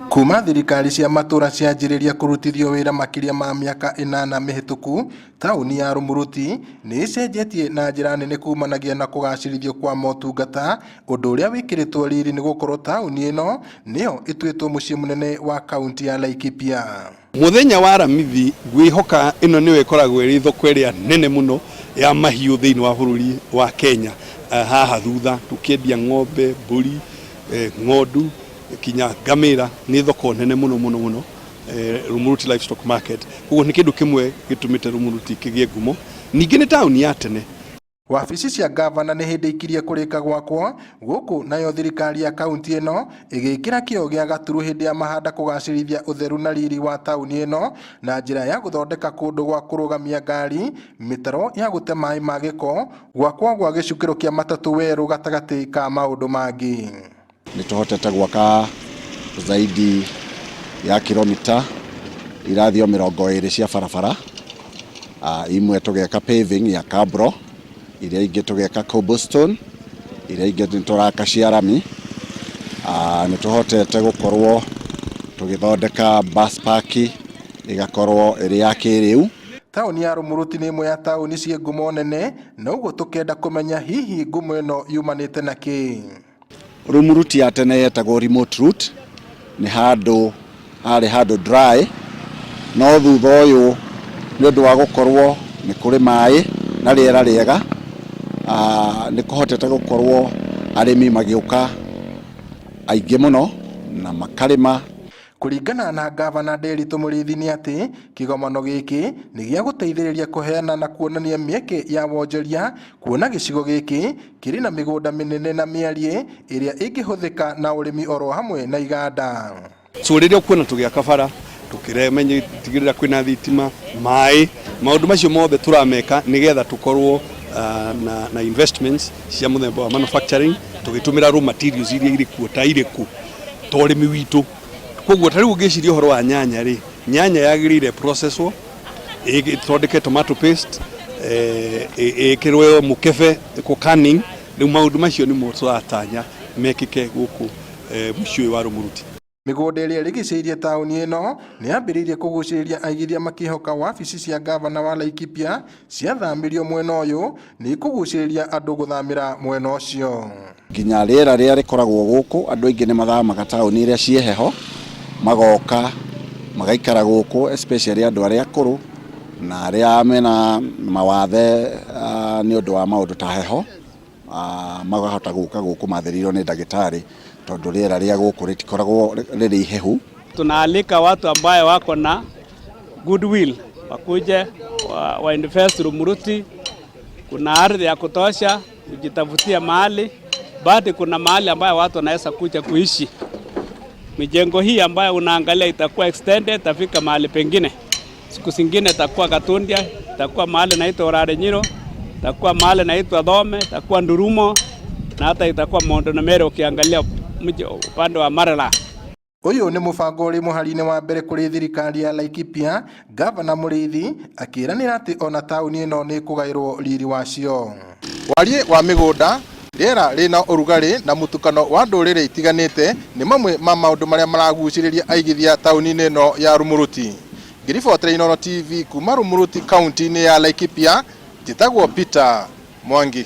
Kuma thirikari cia matũra cianjĩrĩria kũrutithio wĩra makĩria ma mĩaka 8 mĩhĩtũku, taũni ya Rumuruti nĩ ĩcenjetie na njĩra nene kumanagia na kũgacĩrithio kwa motungata, ũndũ ũrĩa wĩkĩrĩtwo riri nĩ gũkorwo taũni ĩno nĩyo ĩtuĩtwo mũciĩ mũnene wa kaunti ya Laikipia. Mũthenya wa Aramithi ngwĩhoka ĩno nĩyo ĩkoragwo ĩrĩ thoko ĩrĩa nene mũno ya mahiũ thĩinĩ wa bũrũri wa Kenya. Haha thutha tũkĩendia ng'ombe, mbũri, ng'ondu kinya ngamĩra, nĩ thoko nene mũno mũno mũno Rumuruti Livestock Market. Koguo nĩ kĩndũ kĩmwe gĩtũmĩte Rumuruti kĩgĩe ngumo. Ningĩ nĩ taũni ya tene. Wabici cia ngavana nĩ hĩndĩ ikirie kũrĩka gwakwo gũkũ nayo thirikari ya kaunti ĩno ĩgĩkĩra kĩo gĩa gaturu hĩndĩ ya mahanda kũgacĩrithia ũtheru na riri wa taũni ĩno na njĩra ya gũthondeka kũndũ gwa kũrũgamia ngari, mĩtaro ya gũte maĩ ma gĩko, gwakwo gwa gĩcukĩro kĩa matatũ werũ gatagatĩ ka maũndũ mangĩ. Nĩ tũhotete gwaka zaidi ya kilomita irathio 20 cia barabara, imwe tũgeka paving ya cabro, iria ingĩ tũgeka cobblestone, iria ingĩ nĩ tũraka cia rami. Nĩ tũhotete gũkorwo tũgĩthondeka bus park ĩgakorwo ĩrĩ ya kĩrĩu. Taũni ya Rumuruti nĩ ĩmwe ya taũni ciĩ ngumo nene, na ũguo tũkenda kũmenya hihi ngumo ĩno yumanĩte na kĩĩ? Rumuruti ya tene yetagwo remote route, nĩ handũ harĩ handũ dry, no thutha ũyũ nĩ ũndũ wa gũkorwo nĩ kũrĩ maĩ na rĩera rĩega, nĩ kũhotete gũkorwo arĩmi magĩũka aingĩ mũno na makarĩma. Kũringana na ngavana Nderitu Mũrĩithi nĩ atĩ kĩgomano gĩkĩ nĩ gĩa gũteithĩrĩria kũheana na kuonania mĩeke ya wonjoria kuona gĩcigo gĩkĩ kĩrĩ na mĩgũnda mĩnene na mĩariĩ ĩrĩa ĩngĩhũthĩka na ũrĩmi oro hamwe na iganda. So rĩrĩa ũkuona tũgĩaka bara, tũkĩtigĩrĩra kwĩna thitima, maĩ, maũndũ macio mothe tũrameka nĩgetha tũkorwo na investments cia mũthemba wa manufacturing, tũgĩtũmĩra raw materials iria irĩ kuo ta irĩkũ ta ũrĩmi witũ. Koguo ta rĩu ũngĩciria ũhoro wa nyanya rĩ, nyanya yagĩrĩire processwo, ĩthondeke tomato paste, ĩkĩrwo mũkebe, ĩkwo canning, rĩu maũndũ macio nĩmo tũratanya mekĩke gũkũ mũciĩ ũyũ wa Rumuruti. Mĩgũnda ĩrĩa ĩrigicĩirie taũni ĩno nĩ yambĩrĩirie kũgucĩrĩria aigithia makĩhoka wabici cia ngavana wa Laikipia ciathamĩrio mwena ũyũ nĩ ikũgucĩrĩria andũ gũthamĩra mwena ũcio. Nginya rĩera rĩrĩa rĩkoragwo gũkũ, andũ aingĩ nĩ mathamaga taũni iria ciĩ heho, magoka magaikara gũkũ especially andũ arĩa akũrũ na arĩa mena mawathe nĩ ũndũ wa maũndũ ta heho, makahota gũka gũkũ mathĩrĩirwo nĩ ndagĩtarĩ tondũ rĩera rĩa gũkũ rĩtikoragwo rĩrĩ ihehu. Tunaalika watu ambayo wako na goodwill wakuje wa invest Rumuruti. Kuna ardhi ya kutosha, kujitafutia mahali, bado kuna mahali ambayo watu wanaweza kuja kuishi. Mijengo hii ambayo unaangalia itakuwa extended, itafika mahali pengine. Siku zingine itakuwa Gatundia, itakuwa mahali naitwa Orare itakuwa mahali naitwa Thome, itakuwa Ndurumo na hata itakuwa Mondo ukiangalia mji upande wa Marala. Ũyũ nĩ mũbango ũrĩ mũhari-inĩ wa mbere kũrĩ thirikari ya Laikipia, Gavana Mũrĩithi akĩĩranĩra atĩ ona taũni ĩno nĩ ĩkũgaĩrwo riri wacio. Wariĩ wa mĩgũnda, rĩera rĩna ũrugarĩ na mũtukano wa ndũrĩrĩ itiganĩte nĩ mamwe ma maũndũ marĩa maragucĩrĩria aigithia taũni-inĩ ĩno ya Rumuruti. Ngĩribotera Inooro TV kuma Rumuruti kaunti-inĩ ya Laikipia, njĩtagwo Peter Mwangi.